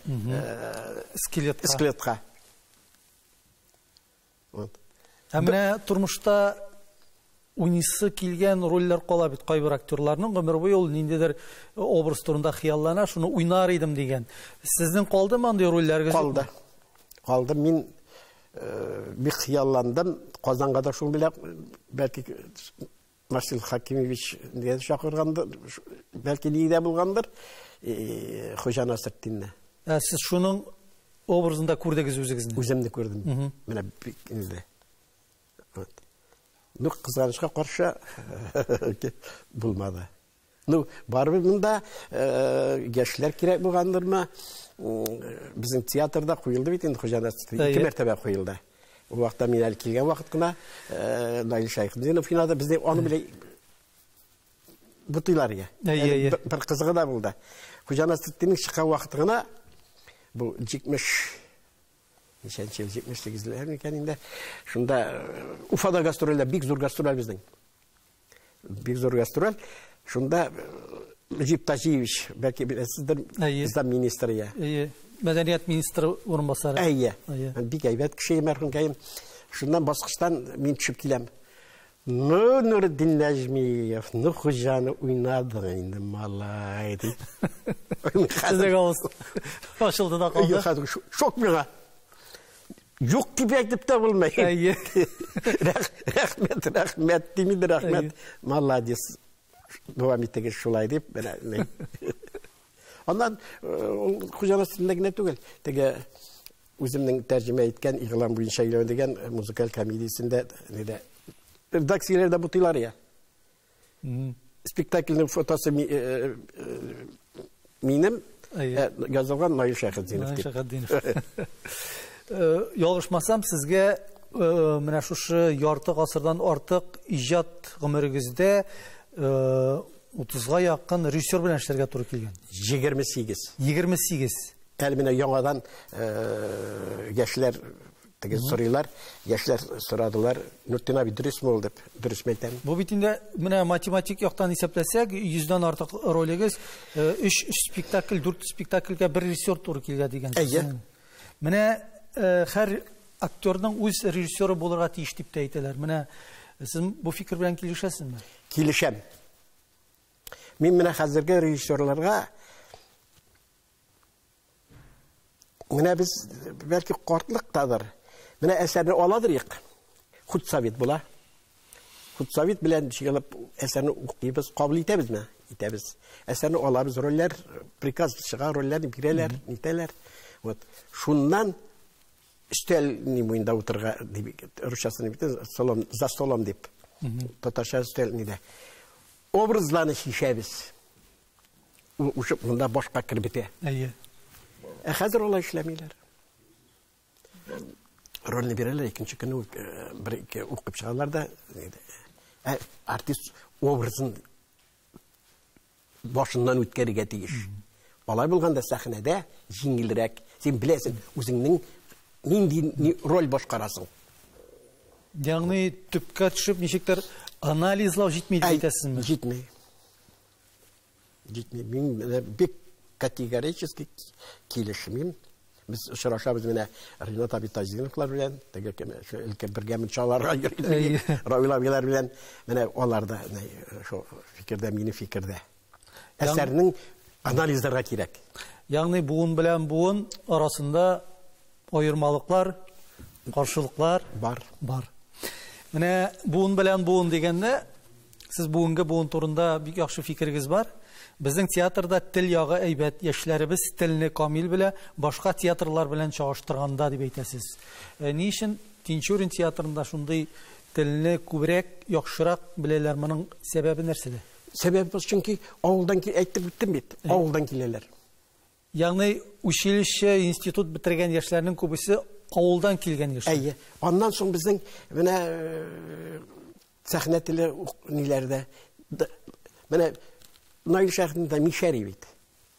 Скелетка. Скелетка. Вот. Ә менә тормышта уйныйсы килгән рольләр кала бит кайбер актерларның гомер буе ул ниндидер образ турында хыяллана, шуны уйнар идем дигән. Сезнең калдымы андый рольләрегез? Калды. Калды. Мин бик хыялландым. Казанга да шул белән бәлки Марсель Хакимович дигән чакыргандыр, бәлки нидә булгандыр, Хуҗа Насретдинне. Ә сез шуның образында күрдегез үзегезне? Үземне күрдем. Менә бик инде. Вот. Ну, кызганычка каршы булмады. Ну, барыбер монда яшьләр кирәк булгандырмы? Безнең театрда куелды бит инде Хуҗа Насретдин. Ике мәртәбә куелды. Ул вакытта мин әле килгән вакыт кына Наил Шәйхетдинов уйнады. Безне аны белән бутыйлар иде. Бер кызыгы да булды. Хуҗа Насретдиннең чыккан вакыты гына бу 70 ничәнче ел, 78-ләр микән инде. Шунда Уфада гастрольдә бик зур гастроль безнең. Бик зур гастроль. Шунда Мөҗип Таҗиевич, бәлки беләсездер, замминистр я. Әйе, мәдәният министры урынбасары. Әйе. Бик әйбәт кеше мәрхүмкәем. Шуннан баскычтан мин төшеп киләм. Ну, Нуретдин Нәҗмиев, ну хуҗаны уйнадың инде, малай, ди. Сезнең авыз ачылды да калды. Юк, хәзер шок миңа. Юк дип әйтеп тә булмый. Әйе. Рәхмәт, рәхмәт, дим инде, рәхмәт. Молодец. Дәвам итегез шулай дип, менә. Аннан ул Хуҗа Насретдиндә генә түгел, теге үземнең тәрҗемә иткән Игълан буенча өйләнү дигән музыкаль комедиясендә нидә редакцияләрдә бутыйлар я. Спектакльнең фотосы минем язылган Наил Шәйхетдинов дип. Наил Шәйхетдинов. Ялгышмасам, сезгә менә шушы ярты гасырдан артык иҗат гомерегездә 30-га якын режиссер белән эшләргә туры килгән. 28. 28. Әле менә яңадан яшьләр теге сорыйлар, яшьләр сорадылар, Нуртдин абый дөресме ул дип, дөрес әйтәм. Бу бит инде менә математик яктан исәпләсәк, 100дән артык ролегез, 3 спектакль, 4 спектакльгә бер режиссер туры килгән дигән сүз. Әйе. Менә һәр актерның үз режиссеры булырга тиеш дип тә әйтәләр. Менә сез бу фикер белән килешәсезме? Килешәм. Мин менә хәзерге режиссерларга менә без бәлки картлыктадыр. Менә әсәрне аладыр юк. Худсовет була. Худсовет белән җыелып әсәрне укыйбыз, кабул итәбезме? Итәбез. Әсәрне алабыз, рольләр, приказ чыга, рольләрне бирәләр, нитәләр. Вот. Шуннан өстәл ни буенда утырга дип, русчасын бит, столом, за столом дип. Татарча өстәл нидә. Образларны чишәбез. Ул ушып монда башка кереп бетә. Әйе. Ә хәзер алай эшләмиләр. Рольне бирәләр, икенче көнне бер-ике укып чыгалар да, ә артист образын башыннан үткәрергә тиеш. Алай булганда сәхнәдә җиңелрәк. Син беләсең, үзеңнең нинди роль башкарасың. Ягъни төпкә төшеп ничектер анализлау җитми дип әйтәсезме? Җитми. Җитми. Мин бик категорически килешмим. Без очрашабыз менә Ринат абый Таҗетдиновлар белән, теге кем, шул өлкә бергә мунчаларга йөриләр, Равил абыйлар белән. Менә алар да шул фикердә, минем фикердә. Әсәрнең анализларга кирәк. Ягъни буын белән буын арасында аермалыклар, каршылыклар бар. Бар. Менә буын белән буын дигәндә, сез бүгенге буын турында бик яхшы фикерегез бар. Безнең театрда тел ягы әйбәт, яшьләребез телне камил белә, башка театрлар белән чагыштырганда дип әйтәсез. Ни өчен Тинчурин театрында шундый телне күбрәк, яхшырак беләләр? Моның сәбәбе нәрсәдә? Сәбәбе чөнки авылдан әйтеп үттем бит, авылдан киләләр. Ягъни училище, институт бетергән яшьләрнең күбесе авылдан килгән яшьләр. Әйе. Аннан соң безнең менә сәхнә теле ниләрдә, менә Наил Шәйхетдинов мишәри бит.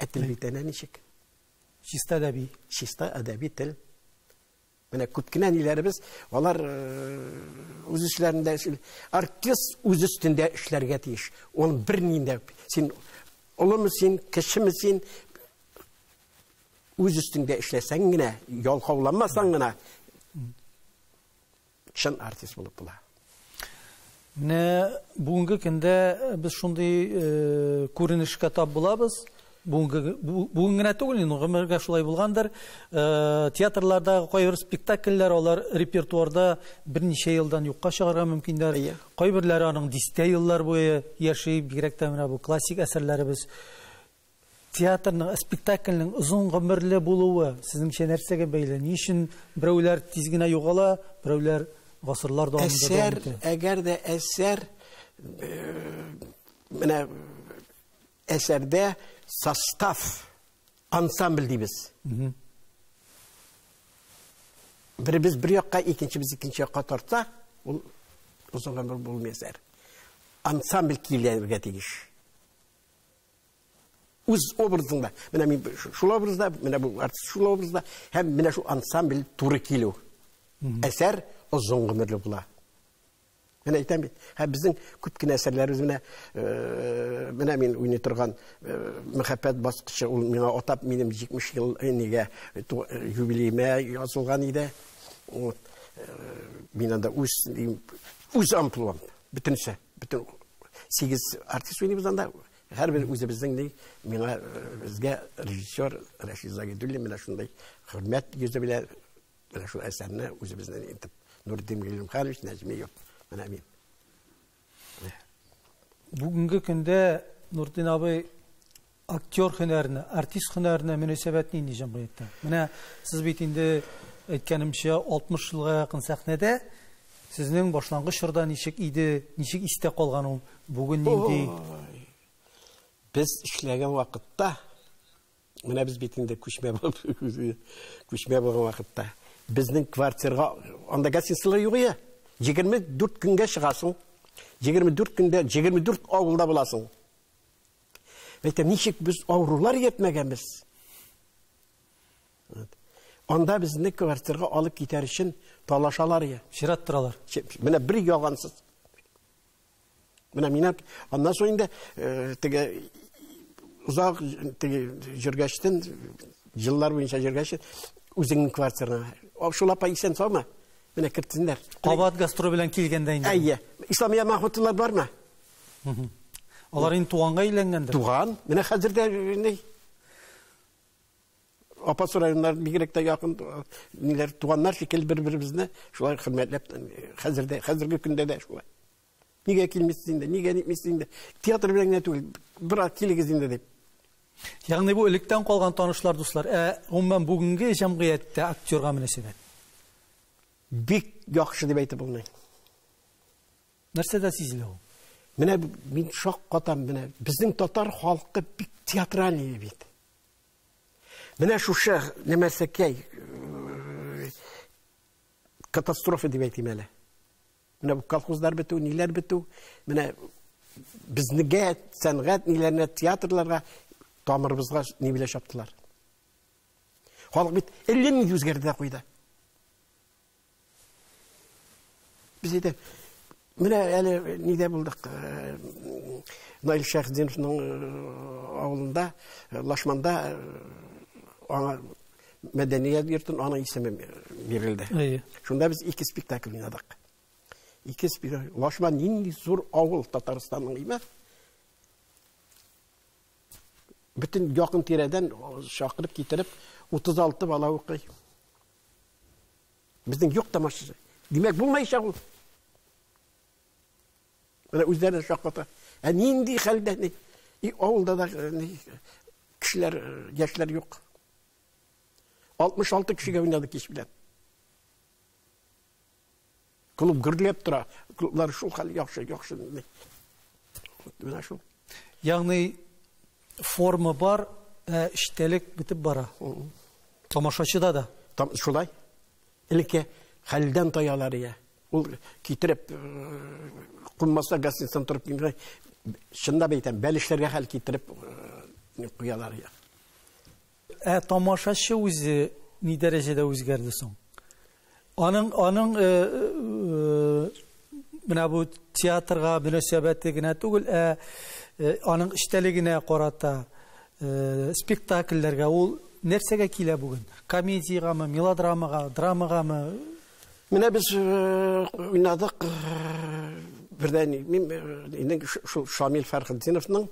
Ә тел бит әнә ничек? Чиста әдәби. Чиста әдәби тел. Менә күп кенә ниләребез, алар үз эшләрендә эшли. Артист үз өстендә эшләргә тиеш. Ул бернинди дә, син олымы син, кешеме син, үз өстеңдә эшләсәң генә, ялкауланмасаң гына чын артист булып була. Менә бүгенге көндә без шундый күренешкә тап булабыз. Бүген генә түгел, инде гомергә шулай булгандыр. Театрлардагы кайбер спектакльләр алар репертуарда берничә елдан юкка чыгарга мөмкиннәр. Кайберләре аның дистә еллар буе яши, бигрәк тә менә бу классик әсәрләребез. Театрның, спектакльнең озын гомерле булуы сезнеңчә нәрсәгә бәйле? Ни өчен берәүләр тиз генә югала, берәүләр гасырлар дәвамында Әсәр, дәвам итә? әгәр дә әсәр, менә әсәрдә состав, ансамбль дибез. Беребез бер якка, икенчебез икенче якка тартса, ул озын гомер булмый әсәр. Ансамбль килергә тиеш. Үз образыңда, менә мин шул образда, менә бу артист шул образда, һәм менә шул ансамбль туры килү. Әсәр озын гомерле була. Менә әйтәм бит, һәм безнең күп кенә әсәрләребез менә мин уйный торган Мәхәббәт баскычы, ул миңа атап минем 70 ел нигә юбилеемә язылган иде. Вот мин анда үз амплуам, бөтенесе, бөтен 8 артист уйныйбыз анда. Һәрбер үзебезнең ни, миңа безгә режиссер Рәшит Загидуллин менә шундай хөрмәт йөзе белән менә шул әсәрне үзебезнең итеп Нуртдин Гыйлемханович Нәҗмиев менә мин. Бүгенге көндә Нуртдин абый Актер һөнәренә, артист һөнәренә мөнәсәбәт нинди җәмгыятьтә? Менә сез бит инде әйткәнемчә 60 елга якын сәхнәдә. Сезнең башлангыч чорда ничек иде, ничек истә калган ул, бүген нинди? Без эшләгән вакытта, менә без бит инде күчмә булып, күчмә булган вакытта, безнең квартирга, анда гостиницалар юк иде. 24 көнгә чыгасың. 24 көндә 24 авылда буласың. Әйтәм, ничек без авырулар йөртмәгәнбез? Анда безне квартирга алып китәр өчен талашалар я. Чират торалар. Менә бер ялгансыз. Менә мине аннан соң инде теге узак теге җөргәчтен, еллар буенча җөргәч, үзеңнең квартираңа. Шул апа исән саумы? Менә кертсеннәр. Кабат гастроль белән килгәндә инде. Әйе. Исламия Махмутовлар бармы? Алар инде туганга әйләнгәндер. Туган. Менә хәзер дә ни Апас районнар бигрәк тә якын ниләр туганнар шикелле бер-беребезне шулай хөрмәтләп хәзер дә, хәзерге көндә дә шулай. Нигә килмисез инде, нигә нитмисез инде? Театр белән генә түгел, бераз килегез инде дип. Ягъни бу электән калган танышлар, дуслар, ә гомумән бүгенге җәмгыятьтә актерга мөнәсәбәт? Бик яхшы дип әйтеп булмый. Нәрсәдә сизелә ул? Менә мин шаккатам, менә безнең татар халкы бик театральный бит. Менә шушы нәмәсәкәй катастрофа дип әйтим әле. Менә бу колхозлар бетү, ниләр бетү, менә безнегә сәнгать ниләренә, театрларга тамырыбызга ни белән чаптылар. Халык бит әллә нинди үзгәрде дә куйды. Без әйтә, менә әле нидә булдык, Наил Шәйхетдиновның авылында, Лашманда, аңа мәдәният йортын аның исеме бирелде. Шунда без ике спектакль уйнадык. Ике спектакль. Лашман нинди зур авыл Татарстанның, име? Бөтен якын тирәдән чакырып китереп 36 бала укый. Безнең юк тамашачы. Димәк, булмаячак ул. Менә үзләре шакката. Ә нинди хәлдә ни? И авылда да ни, кешеләр, яшьләр юк. 66 кешегә уйнады кич белән. Клуб гөрләп тора. Клублар шул хәл яхшы, яхшы. Менә шул. Ягъни форма бар, ә эчтәлек бетеп бара. Тамашачыда да. Шулай. Элекке хәлдән таялар я. Ул китереп кунмаса гостиницадан торып килгән, чынлап әйтәм, бәлешләргә хәл китереп куялар я. Ә тамашачы үзе ни дәрәҗәдә үзгәрде соң? Аның, аның менә бу театрга мөнәсәбәте генә түгел, ә аның эчтәлегенә карата спектакльләргә ул нәрсәгә килә бүген? Комедиягәме, мелодрамага, драмагамы? Менә без уйнадык бердән мин инде шул Шамил Фәрхетдиновның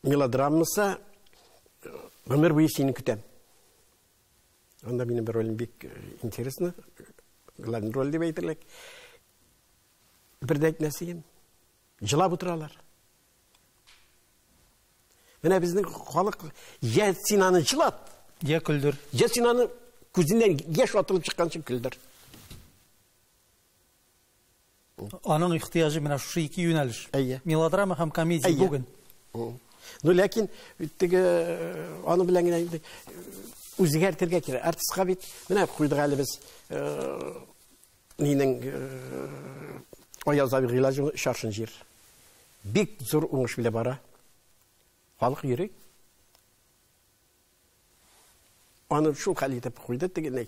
мелодрамасы Гомер буе сине көтәм. Анда минем бер ролем бик интересно, главный роль дип әйтерлек. Бер дә әйтмәс идем. Җылап утыралар. Менә безнең халык я син аны җылат, я көлдер. Я син аны күзеннән яшь атылып чыкканчы көлдер. Аның ихтыяҗы менә шушы ике юнәлеш. Әйе. Мелодрама һәм комедия бүген. Ну, ләкин теге аны белән генә инде үзгәртергә кирәк. Артистка бит менә куйдык әле без нинең Аяз абый Гыйлаҗевның Өч аршын җир. Бик зур уңыш белән бара. Халык йөри. Аны шул хәл итеп куйды теге ни,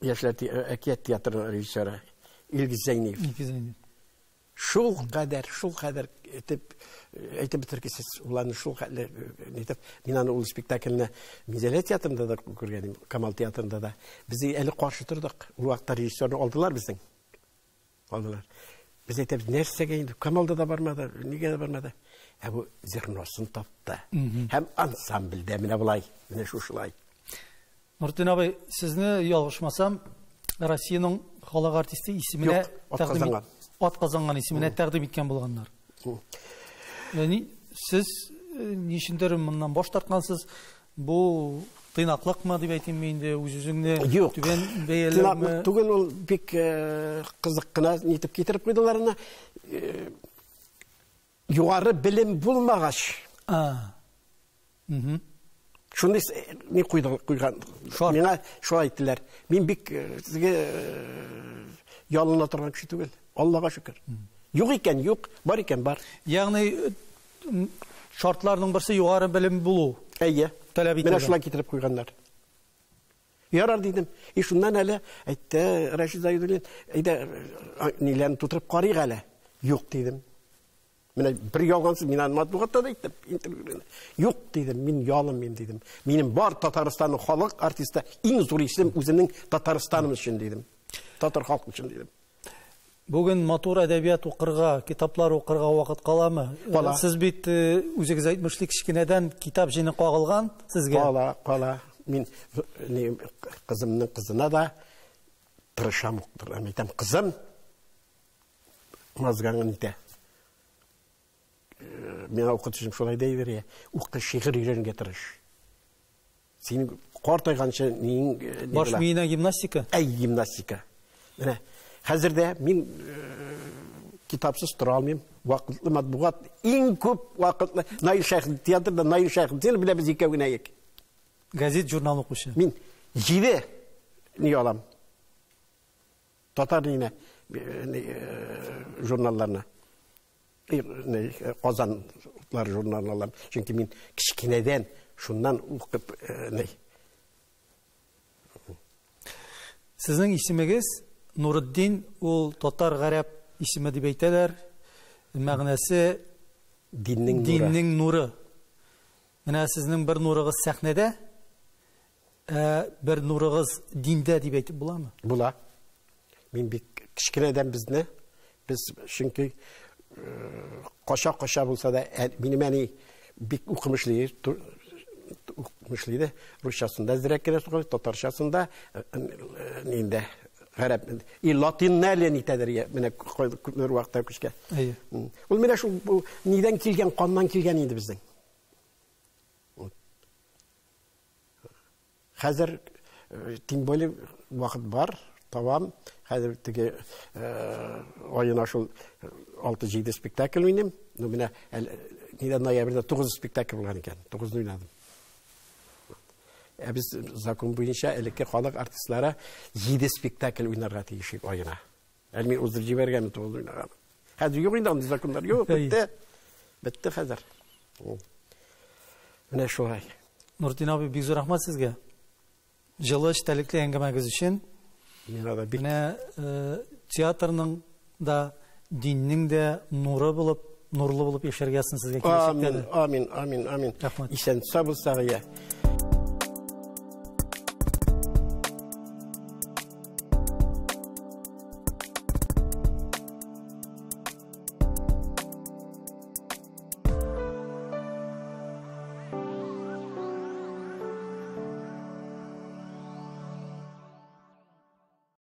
яшьләр әкият театрының режиссеры Илгиз Зәйниев. Илгиз Зәйниев. Шул кадәр, шул кадәр итеп әйтеп бетергесез, уларны шул хәтле нитеп, мин аны ул спектакльне Минзәлә театрында да күргән идем, Камал театрында да. Без әле каршы тордык. Ул вакытта режиссерны алдылар безнең. Алдылар. Без әйтәбез, нәрсәгә инде Камалда да бармады, нигә дә бармады. Ә бу зерносын тапты. Һәм ансамбльдә менә болай, менә шушылай. Нуртдин абый, сезне ялгышмасам, Россиянең халык артисты исеменә Юк, ат тәкъдим казанган. Ат казанган исеменә тәкъдим иткән булганнар. Яни сез ни өчендер моннан баш тарткансыз? Бу тыйнаклыкмы дип әйтимме инде, үз-үзеңне түбән бәяләүме? Тыйнаклык түгел, ул бик кызык кына нитеп китереп куйдылар аны. Югары белем булмагач. Шундый ни куйды, куйган. Миңа шулай әйттеләр. Мин бик сезгә ялына торган кеше түгел. Аллага шөкер. Юк икән, юк, бар икән, бар. Ягъни шартларның берсе югары белем булу. Әйе. Таләп ителгән. Менә шулай китереп куйганнар. Ярар дидем. И шуннан әле әйтте Рәшид Заһидуллин, әйдә ниләрне тутырып карыйк әле. Юк дидем. Менә бер ялгансыз мин аны матбугатта да әйттем, интервьюда. Юк дидем, мин ялынмыйм дидем. Минем бар Татарстанның халык артисты иң зур исем үземнең Татарстаным өчен дидем. Татар халкы өчен дидем. Бүген матур әдәбият укырга, китаплар укырга вакыт каламы? Кала. Сез бит үзегез әйтмешли кечкенәдән китап җене кагылган сезгә. Кала, кала. Мин кызымның кызына да тырышам укытырга. Әйтәм, кызым, мазгаңын итә. Миңа укытучым шулай ди бирә. Укы, шигырь өйрәнергә тырыш. Син картайганчы ниң, ни Баш була? миенә гимнастика? Әй, гимнастика. Менә хәзер дә мин китапсыз тора алмыйм. Вакытлы матбугат иң күп вакытлы Наил Шәйхетдин театрда Наил Шәйхетдин белән без икәү генә идек. Газет, журнал укучы. Мин 7 ни алам. Татар нине, журналларны. Казанлар журналын алам. Чөнки мин кечкенәдән шуннан укып, ни. Сезнең исемегез Нуретдин, ул татар гарәп исеме дип әйтәләр. Мәгънәсе диннең нуры. Диннең нуры. Менә сезнең бер нурыгыз сәхнәдә, бер нурыгыз диндә дип әйтеп буламы? Була. Мин бик кечкенәдән безне, без чөнки каша-каша булса да, минем әни бик укымышлы, укымышлы иде. Русчасында әзрәк кенә укый, татарчасында, инде гарәп, и латинны әле нитәдер, я, менә күпмедер вакытта күчкән. Әйе. Ул менә шул, бу нидән килгән, каннан килгән инде безнең. Хәзер, тем более вакыт бар, табам. Хәзер теге аена шул алты-җиде спектакль уйныйм. Ну, менә әле, нидә ноябрьдә 9 спектакль булган икән, 9-ны уйнадым. Ә без закон буенча элекке халык артистлары 7 спектакль уйнарга тиеш идек аена. Әле мин уздырып җибәргәнмен 9 уйнаган. Хәзер юк инде андый законнар, юк, бетте. Бетте хәзер. Менә шулай. Нуретдин абый, бик зур рәхмәт сезгә. Җылы эчтәлекле әңгәмәгез өчен. Миңа да бик. Менә театрның да, диннең дә нуры булып, нурлы булып яшәргә язсын сезгә киләчәктә дә. Амин, амин, амин, амин. Рәхмәт. Исән сау булсагыз, я.